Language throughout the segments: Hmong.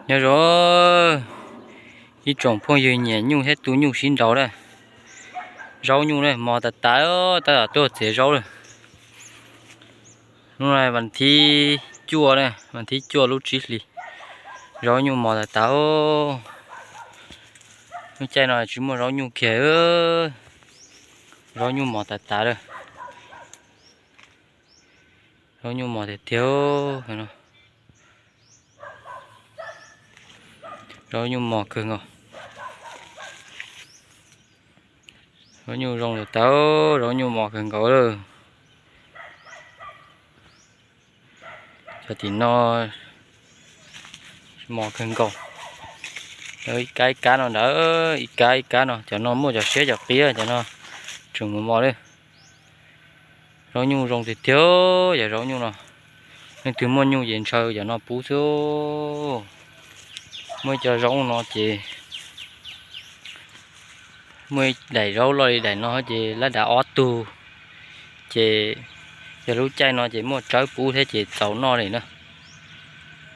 Nyob zoo ib tsoom phooj ywg nyiam nyuj thiab tu nyuj sib nraus na. Zaub nyuj na mos tas tas, tab tom tuaj txiav zaub lawm. Hnub no vas thib cuaj na, vas thib cuaj lub tsib hlis, zaub nyuj mos tas tas. Lub caij no tsis muaj zaub nyuj kiag, zaub nyuj mos tas tas lawm. Zaub nyuj mos tiag tiag. Zaub nyuj mos kawg nkaus. Zaub nyuj zoo tas tas, zaub nyuj mos kawg nkaus lawm. Cov tim no mos kawg nkaus. Ib kab ib kab no ntawd, ib kab ib kab no, cov no muaj cov siab cov qia, cov no tseem mos mos li. Zaub nyuj zoo tiag tiag, yog zaub nyuj no. Leej twg muaj nyuj ces ntshaw cov no pub xwb. Muaj ib co zaub no ces muaj ib daim zaub loj li daim no ces lab dav ob tug. Ces yog lub caij no ces muaj tsawb pub thiab ces txaus noj li na.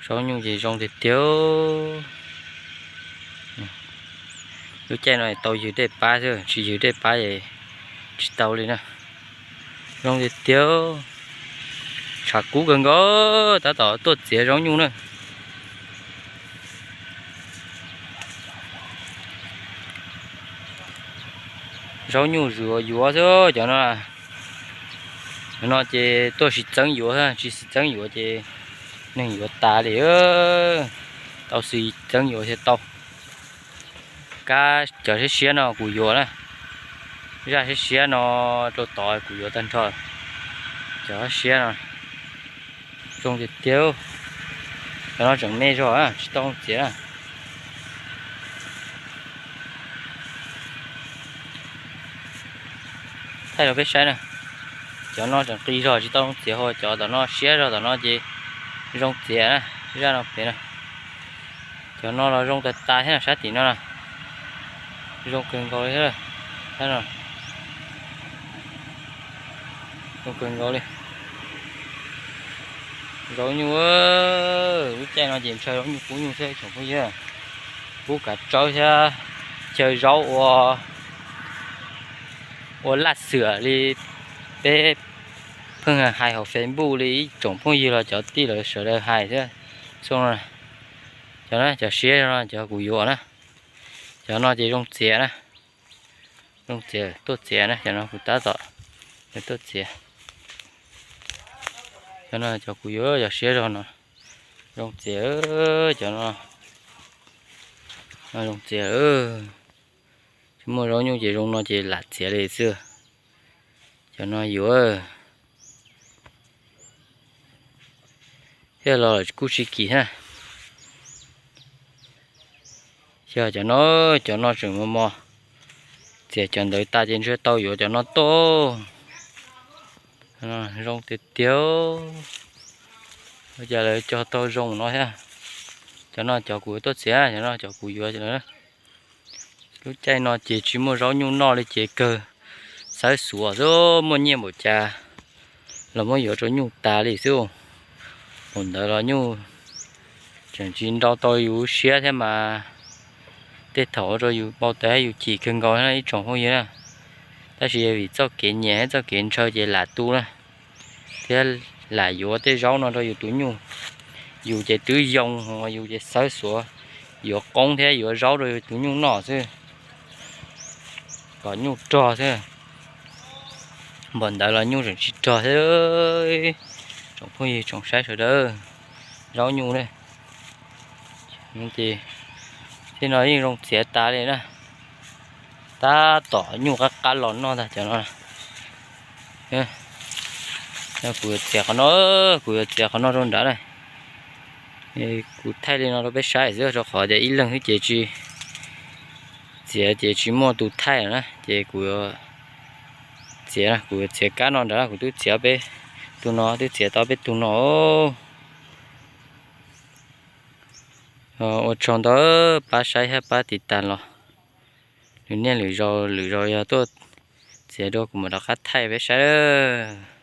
Zaub nyuj ces zoo tiag tiag. Lub caij no tau ywg dej pab xwb, tsis ywg dej pab es tsis tau li na. Zoo tiag tiag. Tshav kub kawg nkaus, tab tom tuaj txiav zaub nyuj na. Zaub nyuj zuav yuav xwb cov no. Cov no ces tuaj sib txeeb yuav, tsis sib txeeb yuav ces neeg yuav tas li. Tau sib txeeb yuav thiaj tau. Kab cov siab siab no kuv yuav na. Zaj siab siab no rau tod kuv yuav tag nrho. Cov siab no zoo tiag tiag. Cov no tseem me zog tsis tau zoo txiav na. Thaij rau peb saib na. Cov no tseem qis zog tsis tau zoo txiav, ho cov tom no siab zog tom no ces zoo txiav na. Zaj no pem na. Cov no los zoo tas tas thiab no, sab tim no na. Zoo kawg nkaus li thiab. Zoo kawg nkaus li. Zaub nyuj, lub caij no ces ntshaw zaub nyuj pub nyuj thiab tsoom phooj ywg. Pub kav tsawb thiab chaw zaub ua, ua laj xwm li peb pheej hais hauv Facebook li ib tsoom phooj ywg los cov tij lawv sawv daws hais thiab. Xoo no, cov no cov siab no cov kuv yuav na. Cov no ces zoo txiav na. Zoo txiav, tuaj txiav na, cov no kuv tab tom tuaj txiav. Cov no cov kuv yuav, cov siab zog no. Zoo txiav, cov no zoo txiav. Tsis muaj zaub nyuj ces zoo no ces lam txiav li xwb. Cov no yuav thiab los kuj tsis kim thiab. Xyov cov no, cov no tseem mos mos, txiav cov ntawd tas ces ntshe tau yuav cov no tuaj. Zoo tiag tiag. Ua cas lawv cog tau zoo no thiab. Cov no cov kuv tuaj txiav, cov no cov kuv yuav. Lub caij no ces tsis muaj zaub nyuj noj li ces kawg xawv xuav xwb, muaj nyiaj npaum cas los muab yuav rau nyuj tas li xwb. Thaum ntawd los nyuj tseem tsis nrau tau yus siab thiab mas, tej thaum ua rau yus npau taws thiab yus chim kawg nkaus ib tsoom phooj ywg na. Tab sis vim txoj kev nyiam thiab txoj kev ntshaw ces lam tu na, thiab lam yuav tej zaub no rau yus tus nyuj. Yus ces twb yoo, yus ces xawv xuav yuav qoob thiab yuav zaub rau yus tus nyuj noj xwb, kom nyuj rog xwb. Npaum ntawd los nyuj tseem tsis rog thiab. Tsoom phooj ywg tsoom saib sawv daws, zaub nyuj ne, ces tej no yeej zoo txiav tas li na. Tab tom nyuj qab qab los noj ntag cov no. Kuv yuav txiav qhov no, kuv yuav txiav qhov no rau nrad na. Kuv thaij li no rau peb saib xwb, rau qhov tias ib leeg xwb ces tsis, txiav ces tsis muaj tus thaij na, ces kuv yuav txiav, kuv yuav txiav kab no nrad, kuv twb txiav peb tug no, twb txiav tau peb tug no. Ua tsaug ntau pab saib thiab pab tiv tas los. Lwm niaj lwm zaus lwm zaus yog tuaj txiav dua kuv mam rov qab thaij peb saib lawm.